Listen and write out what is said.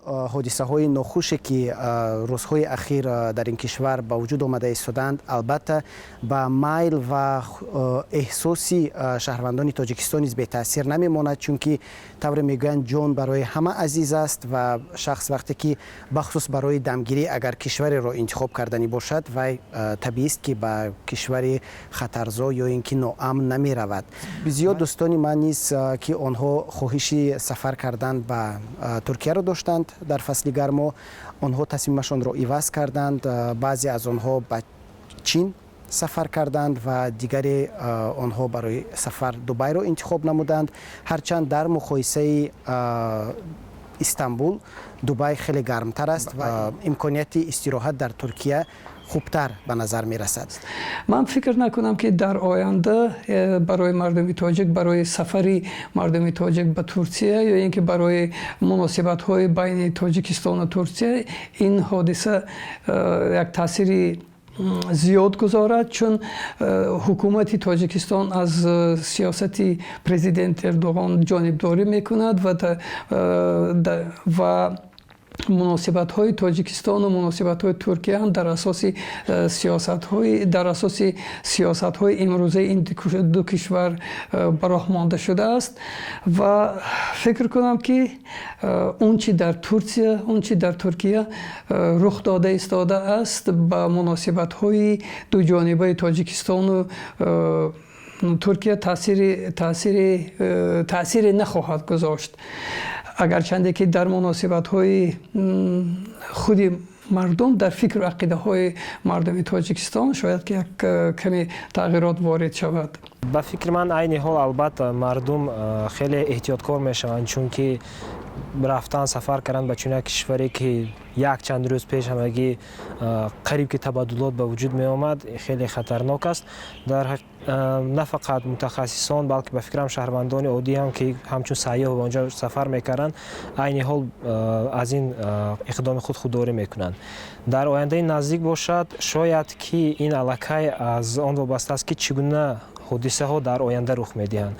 Он ҳодисаҳои нохуше, ки рӯзҳои ахир дар ин кишвар ба вуҷуд омада истодаанд, албатта, ба майл ва эҳсоси шаҳрвандони Тоҷикистон низ бетаъсир намемонад, чунки тавре мегӯянд, ҷон барои ҳама азиз аст ва шахс вақте ки бахусус барои дамгирӣ агар кишвареро интихоб карданӣ бошад, вай табиист, ки ба кишвари хатарзо ё ин ки ноамн намеравад. Зиёд дӯстони ман низ, ки онҳо хоҳиши сафар кардан ба Туркияро доштанд дар фасли гармо, онҳо тасмимашонро иваз карданд. Баъзе аз онҳо ба Чин сафар карданд ва дигаре онҳо барои сафар Дубайро интихоб намуданд. Ҳарчанд дар муқоисаи Истанбул Дубай хеле гармтар аст ва имконияти истироҳат дар Туркия хубтар ба назар мерасад. Ман фикр накунам, ки дар оянда барои мардуми тоҷик, барои сафари мардуми тоҷик ба Турсия ё ин ки барои муносибатҳои байни Тоҷикистону Турсия ин ҳодиса як таъсири зиёд гузорад, чун ҳукумати Тоҷикистон аз сиёсати президент Эрдоғон ҷонибдорӣ мекунад ва муносибатҳои Тоҷикистону муносибатҳои Туркия ҳам дар асоси сиёсатҳои имрӯзаи ин ду кишвар ба роҳ монда шудааст. Ва фикр кунам, ки он чи дар Туркия рух дода истодааст, ба муносибатҳои дуҷонибаи Тоҷикистону Туркия таъсире нахоҳад гузошт, агарчанде ки дар муносибатҳои худи мардум, дар фикру ақидаҳои мардуми Тоҷикистон шояд ки як каме тағйирот ворид шавад. Ба фикри ман, айни ҳол, албатта, мардум хеле эҳтиёткор мешаванд, чунки рафтан, сафар кардан ба чунин як кишваре, ки як чанд рӯз пеш ҳамагӣ қариб ки табаддулот ба вуҷуд меомад, хеле хатарнок аст. Дар на фақат мутахассисон, балки, ба фикрам, шаҳрвандони оддӣ ҳам, ки ҳамчун сайёҳ ба онҷо сафар мекарданд, айни ҳол аз ин иқдоми худ худдорӣ мекунанд. Дар ояндаи наздик бошад, шояд ки ин аллакай аз он вобаста аст, ки чӣ гуна ҳодисаҳо дар оянда рух медиҳанд.